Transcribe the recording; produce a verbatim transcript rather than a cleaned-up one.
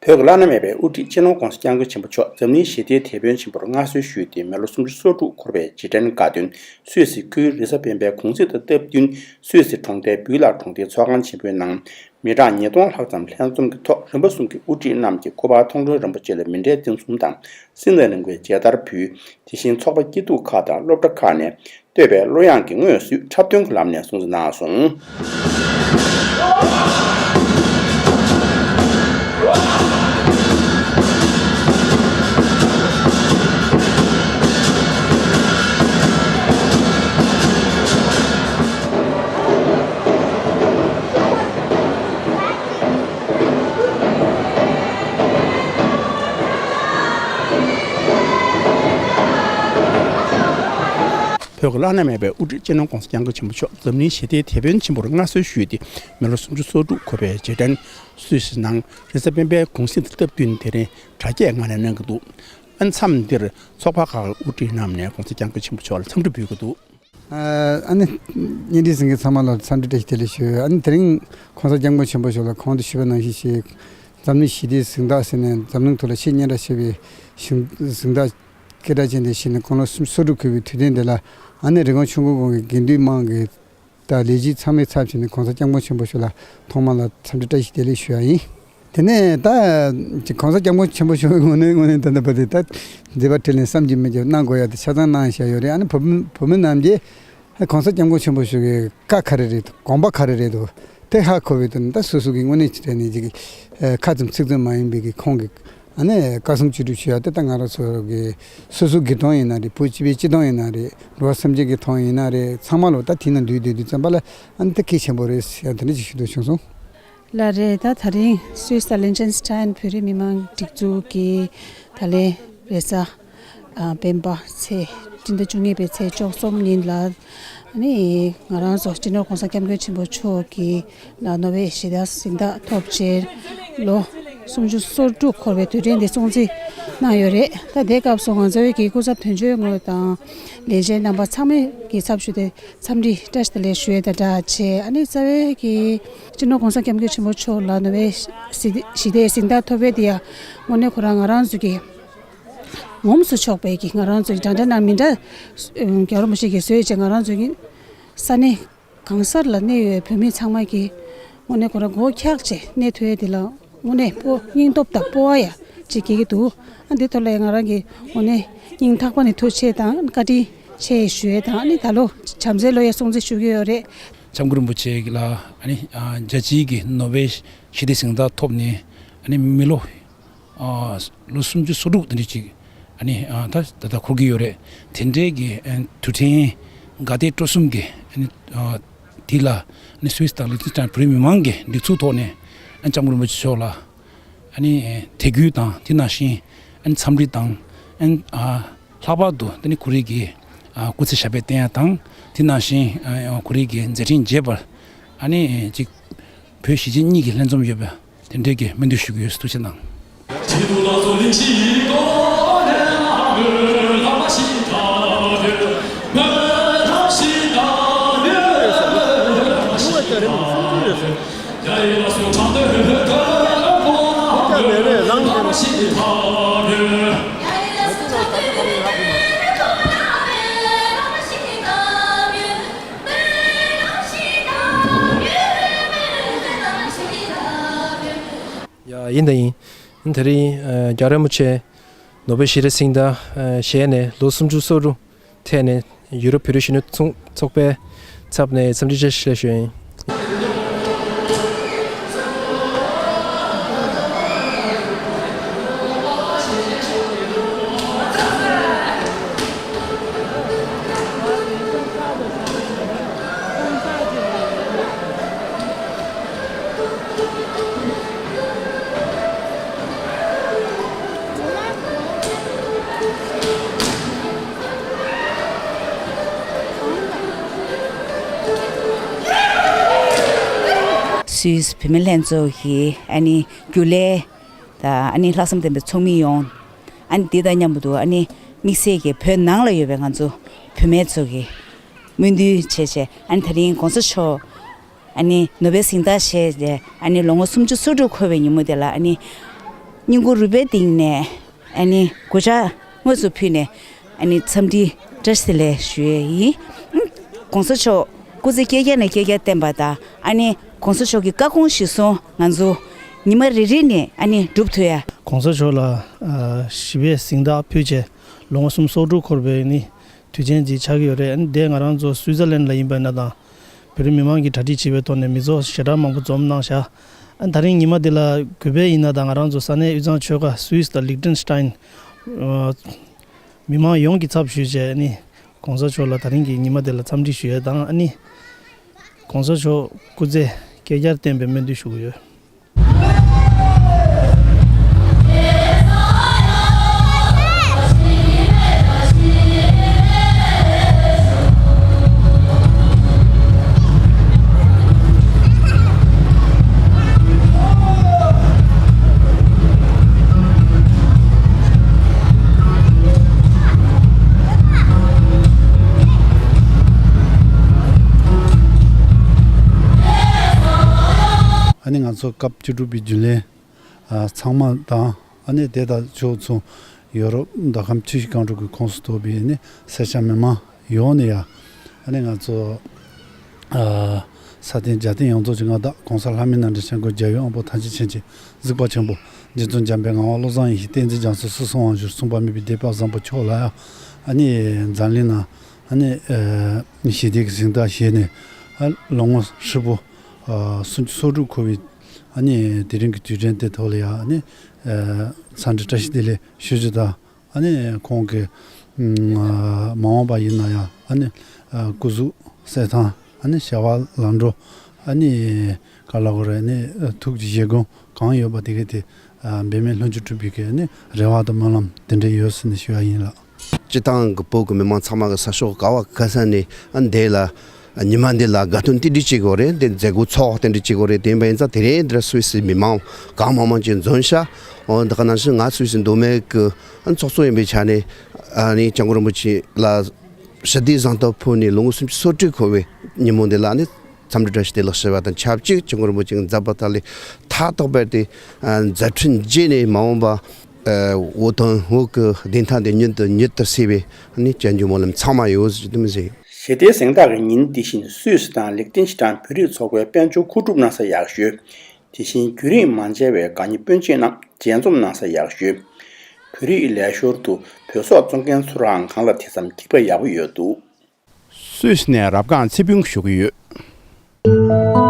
བོད་ཀྱི་བླ་ན་མེད་པའི་དབུ་ཁྲིད་སྤྱི་ནོར་༸གོང་ས་༸སྐྱབས་མགོན་ཆེན་པོ་མཆོག་འཛམ་གླིང་ཞི་བདེའི་དེད་དཔོན་ཆེན་པོར་མངའ་གསོལ་ཞུས་ཏེ་མི་ལོ་སུམ་ཅུ་སོ་དྲུག་འཁོར་བའི་རྗེས་དྲན་དགའ་སྟོན། སུད་སི་ཁུལ་རི་ས་པན་པའི་གུང་གསེང་དང་སྟབས་བསྟུན་སུད་སི་གྲོང་རྡལ་བུའི་ལ་གྲོང་སྡེའི་ཚོགས་ཁང་ཆེན་པོའི་ནང་། མི་གྲངས་ཉིས་སྟོང་ལྷག་ཙམ་ལྷན་འཛོམས་ཀྱི་ཐོག་རིམ་པ་གསུམ་གྱི་དབུ་ཁྲིད་རྣམས་ཀྱིས་སྐུ་པར་མཐོང་གྲོལ་རིན་པོ་ཆེ་ལ་མཎྜལ་རྟེན་གསུམ་དང་། སྲིད་འཛིན་ལས་འགུལ་མཇལ་དར་ཕུལ། དེ་བཞིན་ཚོགས་པ་སྐྱིད་སྡུག་ཁག་དང་སློབ་གྲྭ་ཁག་ནས་བཏོད་པའི་གླུ་དབྱངས་ཀྱི་སྔོན་བསུས་འཁྲབ་སྟོན་གྱི་ལམ་ནས་སྲུང་བརྩི་གནང་སོང་། བོད་ཀྱི་བླ་ན་མེད་པའི་དབུ་ཁྲིད་སྤྱི་ནོར་༸གོང་ས་༸སྐྱབས་མགོན་ཆེན་པོ་མཆོག་འཛམ་གླིང་ཞི་བདེའི་དེད་དཔོན་ཆེན་པོར་མངའ་གསོལ་ཞུས་ཏེ་མི་ལོ་སུམ་ཅུ་སོ་དྲུག་འཁོར་བའི་རྗེས་དྲན། སུད་སི་ནང་རི་ས་པན་པའི་གུང་གསེང་དང་སྟབས་བསྟུན་དེ་རིང་དྲ་རྒྱའི་ངང་ནས་གནང་གི་འདུག་ཨ་མཚམས་འདིར་ཚོགས་པ་ཁག་གི་དབུ་ཁྲིད་རྣམས་ནས་༸གོང་ས་༸སྐྱབས་མགོན་ཆེན་པོ་མཆོག་ལ་འཚམས་འདྲི་ཕུལ་གྱི་འདུག་ཨ་ནི་བརྙན་འཕྲིན་གཟིགས་མཁན་ཚང་མ་ལ་འཚམས་འདྲི་བཀྲ་ཤིས་བདེ་ལེགས་ཞུ། ཨ་ནི་དེ་རིང་༸གོང་ས་༸སྐྱབས་མགོན་ཆེན་པོ་མཆོག་ལ་གོང་དུ་ཞུས་པ་ནང་བཞིན་ཞིག་འཛམ་གླིང་ཞི་བདེའི་གཟེངས་རྟགས་ཟེར་ནས་འཛམ་གླིང་ཐོག་ལ་ཆེས་སྙན་གྲགས་ཆེ་བའི་གཟེངས་གཟེངས་རྟགས་སྐད་གྲགས་ཅན་དེ་བཞིན་ནས་དགུང་ལོ་སུམ་ཅུ་སོ་དྲུག་འཁོར་བའི་དུས་དྲན་འདི་ལ་ཨ་ནི་རི་ཀོན་ཆོས་འཁོར་དགོན་གྱི་དགེ་འདུན་དམངས་ཀྱི་དང་ལས་བྱེད་ཚང་མའི་ཚབ་བྱས་ནས་༸གོང་ས་༸སྐྱབས་མགོན་ཆེན་པོ་མཆོག་ལ་ཐོག་མ་ལ་འཚམས་འདྲི་བཀྲ་ཤིས་བདེ་ལེགས་ཞུ་ཡ་ཡིན། དེ་ནས་ད་༸གོང་ས་༸སྐྱབས་མགོན་ཆེན་པོ་མཆོག་གི་ངོས་ནས་ངོས་ནས་ད་ལྟ་བར་དུ་ད་མཛད་པ་འཕྲིན་ལས་བསམ་གྱིས་མི་ཁྱབ་གནང་དགོས་ཡ་དེ་ཆ་ཚང་གནང་བཞག་ཡོད་རེད། ཨ་ནི་བོད་མི་བོད་མི་རྣམས་ཀྱིས་༸གོང་ས་༸སྐྱབས་མགོན་ཆེན་པོ་མཆོག་གི་བཀའ་ག་རེ་རེད་འདུག་དགོངས་པ་ག་རེ་རེད་འདུག་དེ་ཧ་གོ་བའི་དོན་ད་སོ་སོ་གི་དངོས་གནས་ཅིག་རེད་ནས་ཅིག་ཁ་ཙམ་ཚིག་ཙམ་མ་ཡིན་པའི་གི་ཁོང་གི་ཨ་ནི་བཀའ་གསུང་ཆོས་སྒྲུབ་ཞུ་ཡ་དེ་ད་ང་རང་ཚོ་གི་སོ་སོ་སྒེར་དོན་ཡིན་ན་རེད། བོད་སྤྱི་པའི་སྤྱི་དོན་ཡིན་ན་རེད། འགྲོ་བ་སེམས་ཅན་གྱི་དོན་ཡིན་ན་རེད། ཚང་མ་ལོ་ད་དེ་ན་འདུས་བསྡད་དུས་ཙམ་པ་ལ་ཨ་ནི་ད་གལ་ཆེན་པོ་རེད་ཟེར་ཡ་དེ་འདྲ་ཅིག་ཞུ་འདོད་བྱུང་སོང་། ལགས་རེད། ད་ད་རིང་སུད་སི་དང་ལིན་ཅན་སི་ཊན་བོད་རིགས་མི་མང་སྒྲིག་འཛུགས་ཀྱི་ད་ལན་རེས་གཟའ་ཨ་སྤེན་པ་ཚེས་སྤྱི་ཟླ་བཅུ་གཉིས་པའི་ཚེས་བཅུ་གསུམ་ཉིན་ལ་ཨ་ནི་ང་རང་ཚོ་སྤྱི་ནོར་༸གོང་ས་༸སྐྱབས་མགོན་ཆེན་པོ་མཆོག་གིས་ལ་ནོ་བེལ་ཞི་བདེའི་གཟེངས་རྟགས་ཐོབ་རྗེས་ལོ་སུམ་ཅུ་སོ་དྲུག་འཁོར་བའི་དུས་དྲན་དེ་སྲུང་བརྩི་གནང་ཡོད་རེད། ད་དེ་སྐབས་སུ་ང་ཚོའི་གི་སྐུ་ཚབ་དོན་གཅོད་ངོས་དང་ལས་བྱེད་རྣམ་པ་ཚང་མའི་གི་ཚབ་ཞུས་ཏེ་འཚམས་འདྲི་བཀྲ་ཤིས་བདེ་ལེགས་ཞུ་ཡས་དང་སྦྲགས་བྱས། ཨ་ནི་རྩ་བའི་གི་སྤྱི་ནོར་༸གོང་ས་༸སྐྱབས་མགོན་ཆེན་པོ་མཆོག་ལ་ནོ་བེལ་ཞི་བདེའི་གཟེངས་རྟགས་ཐོབ་པའི་དེ་ཡང་དངོས་གནས་ཁོ་རང་ང་རང་ཚོ་གི་ངོམ་སུ་ཆོག་པའི་གི་ང་རང་ཚོ་གི་འདྲ་འདྲ་ནང་མི་འདྲ་རྒྱལ་བ་རིན་པོ་ཆེ་གིས་བཟོས་བྱས་ང་རང་ཚོ་གི་ས་གནས་གང་སར་ལ་གནས་ཡོད་བོད་མི་ཚང་མ་གིས་དངོས་གནས་ཁོ་རང་མགོ་འཁྱགས་བྱས་གནས་ཐུབ་ཡས་དེ་ལ་དངོས་གནས་སྤོ་སྙིང་སྟོབས་དང་སྤོབས་པ་ཡ་ཅིག་སྐྱེ་གི་འདུག་ཨ་འདི་ཐོག་ལ་ཡ་ང་རང་གི་དངོས་གནས་སྙིང་ཐག་པ་ནས་ཐུགས་རྗེ་ཆེ་དང་བཀའ་དྲིན་ཆེ་ཞུ་ཡས་དང་། ཨ་ནི་ད་ལོ་བྱམས་བརྩེའི་ལོ་ཡ་སྲུང་བརྩི་ཞུ་གི་ཡོད་རེད།༸སྐྱབས་མགོན་རིན་པོ་ཆེ་ལ་ཨ་ནི་རྒྱལ་སྤྱིའི་གི་ནོ་བེལ་ཞི་བདེ་གཟེངས་རྟགས་ཐོབ་ནས་ཨ་ནི་མི་ལོ་ཨ་ལོ་སུམ་ཅུ་སོ་དྲུག་དེ་འདྲ་ཅིག་ཨ་ནི་ཨ་ད་ད་ལྟ་འཁོར་གྱི་ཡོད་རེད། དེ་འདྲའི་གི་ཨ་དུས་དྲན་དགའ་དད་སྤྲོ་གསུམ་གྱི་ཨ་ནི་ཨ་དེ་ལ་ཨ་ནི་སུད་སི་དང་ལིན་ཅན་སི་ཊན་བོད་རིགས་མི་མང་གི་སྒྲིག་འཛུགས་ཐོག་ནས་ཨ་ནི་ལྕམ་སྐུ་རིན་པོ་ཆེ་མཆོག་ལ་ཨ་ནི་དད་གུས་དང་དེ་ནང་བཞིན་ཨ་ནི་འཚམས་འདྲི་དང་ཨ་ནི་ཨ་ལྷག་པར་དུ་དེ་ནི་ཁོ་རའི་གི་ཨ་སྐུ་ཚེ་ཞབས་པད་བརྟན་ཡ་དང་དེ་ནང་བཞིན་ཨ་ཁོ་རའི་གི་མཛད་འཕྲིན་རྒྱས་པར་ཨ་ནི་ཅིག་བོད་གཞིས་བྱེས་གཉིས་ཀྱི་ལྷན་འཛོམས་ཡོད་པ། དེ་འདྲའི་གི་སྨོན་འདུན་ཞུ་གི་ཡོད། ཐུགས་རྗེ་གནང་། ཡ་ཡིན་དང་ཡིན། དེ་རིང་རྒྱལ་བ་རིན་པོ་ཆེ་ནོ་བེལ་ཞི་བདེ་གཟེངས་རྟགས་བཞེས་ནས་ལོ་སུམ་ཅུ་སོ་དྲུག་ཐད་ནས་ཡུ་རོབ་བོད་རིགས་གཞོན་ནུ་ཚོགས་ཚོགས་པའི་ཚབ་ནས་འཚམས་འདྲི་བཀྲ་ཤིས་བདེ་ལེགས་ཞུ་ཡ་ཡིན། སུད་སི་བུད་མེད་ལྷན་ཚོགས་ཀྱི་ཨ་ནི་རྒྱུན་ལས་དང་ཨ་ནི་ལྷག་བསམ་ལྡན་པའི་ཚོགས་མི་ཡོངས། ཨ་ནི་འདི་དང་མཉམ་དུ་ཨ་ནི་དམིགས་བསལ་གྱི་བོད་ནང་ལ་ཡོད་པའི་ང་ཚོ་བུད་མེད་ཚོ་གི་སྨོན་འདུན་བྱས་བྱས། ཨ་ནི་དེ་རིང་གོང་ས་མཆོག་ཨ་ནི་ནོ་བེལ་གཟེངས་རྟགས་བཞེས་ཏེ་ཨ་ནི་ལོ་ངོ་སུམ་ཅུ་སོ་དྲུག་འཁོར་བའི་ཉིན་མོ་དེ་ལ་ཨ་ནི་ བསྙེན་བཀུར་རུས་པའི་གཏིང་ནས་ཨ་ནི་གུས་ཕྱག་དངོས་སུ་ཕུལ་ནས་ཨ་ནི་འཚམས་འདྲི་བཀྲ་ཤིས་བདེ་ལེགས་ཞུ་ཡས་ཡིན། ཨ་༸གོང་ས་མཆོག་སྐུ་ཚེ་བསྐལ་བརྒྱ་ནས་བསྐལ་བརྒྱར་བརྟན་པ་དང་ཨ་ནི་༸གོང་ས་མཆོག་གི་བཀའ་དགོངས་གཞིར་བཟུང་ང་ཚོ་ཉི་མ་རེ་རེ་ནས་ཨ་ནི་སྒྲུབ་ཐུབ་ཡ། ༸གོང་ས་མཆོག་ལ་ཞི་བའི་གཟེངས་རྟགས་ཕུལ་བྱས་ལོ་ངོ་སུམ་ཅུ་སོ་དྲུག་འཁོར་བའི་ནི་དུས་ཆེན་ཅིག་ཆགས་ཀྱི་ཡོད་རེད། ཨ་ནི་དེ་ང་རང་ཚོ་སུའི་ཙར་ལན་ལ་ཡིན་པ་ན་དང་བོད་རིགས་མི་མང་གིས་གྲ་སྒྲིག་བྱས་པའི་ཐོག་ནས་མི་ཚོགས་ཞེ་དྲག་མང་པོ་འཛོམས་གནང་ཤག་ཨ་ནི་དེ་རིང་ཉི་མ་འདི་ལ་གུས་པས་ཡིན་ན་དང་ང་རང་ཚོ་ས་གནས་དབུས་གཙང་ཆོལ་ཁ་སུད་སི་དང་ལིག་ཏེན་སི་ཏན་མི་མང་ཡོངས་ཀྱི་ཚབ་ཞུས་བྱས་ཨ་ནི་༸གོང་ས་མཆོག་ལ་དེ་རིང་གི་ཉི་མ་འདི་ལ་འཚམས་འདྲི་ཞུ་ཡས་དང་ཨ་ནི་༸གོང་ས་མཆོག་སྐུ་ཚེ་བསྐལ་བརྒྱར་བརྟན་པའི་སྨོན་འདུན་ཞུ་གི་ཡོད། ཨ་ནི་ང་ཚོ་སྐབས་བཅུ་དྲུག་པའི་རྒྱུན་ལས་ཨ་ཚང་མ་དང་ཨ་ནི་དེ་དང་ཕྱོགས་མཚུངས་ཡོ་རོབ་མདོ་ཁམས་ཆུ་བཞི་སྒང་དྲུག་གི་ཁོངས་སུ་གཏོགས་པའི་ཨ་ནི་སེར་སྐྱ་མི་མང་ཡོངས་ནས་ཡ་ཨ་ནི་ང་ཚོ་ཨ་ས་སྟེང་རྒྱལ་བསྟན་ཡོངས་རྫོགས་ཀྱི་མངའ་བདག་༸གོང་ས་ལྷ་མིའི་རྣམ་འདྲེན་སྐྱབས་མགོན་རྒྱལ་བའི་དབང་པོ་ཐམས་ཅད་མཁྱེན་ཅིང་གཟིགས་པ་ཆེན་པོ་རྗེ་བཙུན་འཇམ་དཔལ་ངག་དབང་བློ་བཟང་ཡེ་ཤེས་བསྟན་འཛིན་རྒྱ་མཚོ་སྲིད་གསུམ་དབང་བསྒྱུར་མཚུངས་པ་མེད་པའི་སྡེ་པ་བཟང་པོ་མཆོག་ལ་ཡང་ཨ་ནི་འཛམ་གླིང་ན་ཨ་ནི་ཞི་བདེ་གི་གཟེངས་རྟགས་བཞེས་ནས་ཨ་ལོ་ངོ་ཧྲིལ་པོ་སུམ་ཅུ་སོ་དྲུག་འཁོར་བའི་ཨ་ནི་དེ་རིང་གི་དུས་དྲན་དེ་ཐོག་ལ་ཡང་ཨ་ནི་འཚམས་འདྲི་བཀྲ་ཤིས་བདེ་ལེགས་ཞུ་རྒྱུ་དང་། ཨ་ནི་ཁོང་གི་མ་འོངས་པ་ཡིན་ན་ཡང་ཨ་ནི་སྐུ་གཟུགས་གསལ་ཐང་ཨ་ནི་བྱ་བ་ལམ་འགྲོ་ཨ་ནི་ག་ལ་གོ་རེ་ནི་ཐུགས་ཀྱི་བཞེད་དགོངས་གང་ཡོད་པ་དེ་གའི་དེ་འབད་མེད་ལྷུན་གྱིས་གྲུབ་པའི་གི་ནི་རེ་བ་དང་སྨོན་ལམ་དེ་འདྲ་ཡོད་ཟེར་ནས་ཞུ་བ་ཡིན་ལགས། སྤྱི་བཏང་གི་བོད་ཀྱི་མི་མང་ཚང་མ་གི་ས་ཕྱོགས་ག་བ་ག་ས་ནས་ཨ་འདི་ལ་ཉི་མ་འདི་ལ་དགའ་སྟོན་རྟེན་འབྲེལ་བྱེད་དགོས་རེད། འདི་མཛད་སྒོ་ཚོགས་རྟེན་འབྲེལ་བྱེད་དགོས་རེད། དེ་ཡིན་པ་ཡིན་ཙང་དེ་རིང་འདིར་སུད་སི་མི་མང་གང་མང་མང་ཅིག་འཛོམས་ཤག་འོ་འདི་ག་ནང་བཞིན་ང་སུད་སི་མདོ་སྨད་ཀྱི་ཨ་ཚོགས་གཙོ་ཡིན་པའི་ཆ་ནས་ཨ་ནི་སྐྱབས་མགོན་རིན་པོ་ཆེ་ལ་ཞི་བདེའི་གཟེངས་རྟགས་ཕུལ་ནས་ལོ་ངོ་སུམ་ཅུ་སོ་དྲུག་འཁོར་བའི་ཉིན་མོ་འདི་ལ་ནི་འཚམས་འདྲི་བཀྲ་ཤིས་བདེ་ལེགས་ཞུ་བ་དང་ཆབས་ཅིག་སྐྱབས་མགོན་རིན་པོ་ཆེ་གི་མཛད་པ་ཐོག་ལས་མཐའ་དག་པར་དེ་མཛད་འཕྲིན་རྗེས་ནས་མ་འོངས་པ་བོད་དོན་བོད་ཀྱི་བདེན་མཐའ་དེ་མྱུར་དུ་མྱུར་དུ་གསལ་བའི་ནི་བྱ་རྒྱུ་སྨོན་ལམ་ཚང་མ་ཡོད་ཟེར་དུ་མི་ཟེར། ཞི་བདེའི་གཟེངས་རྟགས་ཀྱི་ཉིན་འདི་བཞིན་སུད་སི་དང་ལིག་ཏེན་ཤི་ཏན་བོད་རིགས་ཚོགས་པའི་དཔལ་འབྱོར་མཁོ་སྒྲུབ་གནང་ས་ཡག་ཤོས། དེ་བཞིན་རྒྱུན་རིང་མ་མཇལ་བའི་དགའ་ཉེ་སྤུན་མཆེད་རྣམས་མཇལ་འཛོམས་གནང་ས་ཡག་ཤོས། བོད་རིགས་ལས་ཞོར་དུ་བོད་སོག་བཙོང་མཁན་ཚོ་རང་གང་ལ་དེ་ཙམ་འགྱིག་པ་ཡག་པོ་ཡོད་འདུག་སུད་སི་ནས་རབ་སྒང་ཚེ་ཕུན་ཞུ་གི་ཡོད།